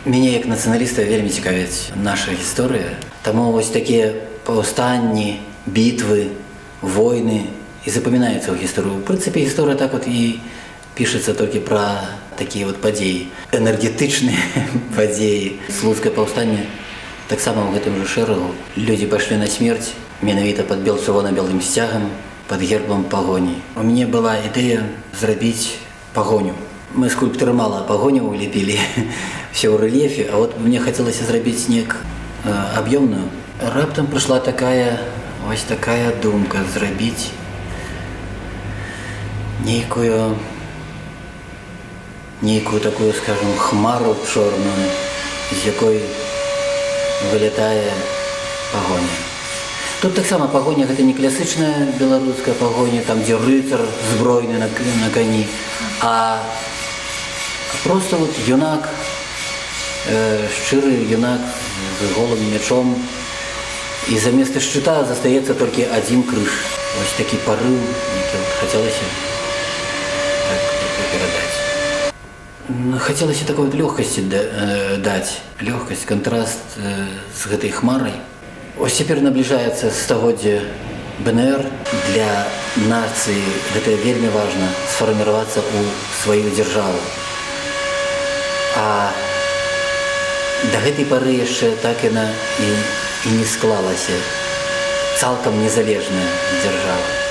Мяне як нацыяналіста вельмі цікавіць наша гісторыя. Таму вось такія паўстанні, бітвы, войны і запамінаюцца ў гісторыю. У прынцыпе, гісторыя так вот і пішацца толькі пра такія вот падзеі, энергетычныя падзеі. Слуцкае паўстанне таксама ў гэтым жа шэрагу. Людзі пайшлі на смерць менавіта пад бел-чырвона-белым сцягам, пад гербам Пагоні. У мяне была ідэя зрабіць Пагоню. Мы скульптары мала пагоняў лепілі, все ў рэльефе, а вот мне хацелася зрабіць неяк аб'ёмную. Раптам прыйшла такая вось такая думка зрабіць нейкую такую, скажем, хмару чорную, з якой вылетае Пагоня. Тут таксама Пагоня гэта не класычная беларуская пагоня, там, дзе рыцар збройны на кані, а просто вот юнак, шчыры юнак з голым мячом, і замест шчыта застаецца толькі адзін крыж. Вось такі парыў нейкі вот хацелася так гэта перадаць. Хацелася такой вот лёгкасці даць, лёгкасць, кантраст з гэтай хмарай. Ось цяпер набліжаецца стагоддзе БНР. Для нацыі гэта вельмі важна — сфарміравацца ў сваю дзяржаву. А да гэтай пары яшчэ так яна і не склалася, цалкам незалежная дзяржава.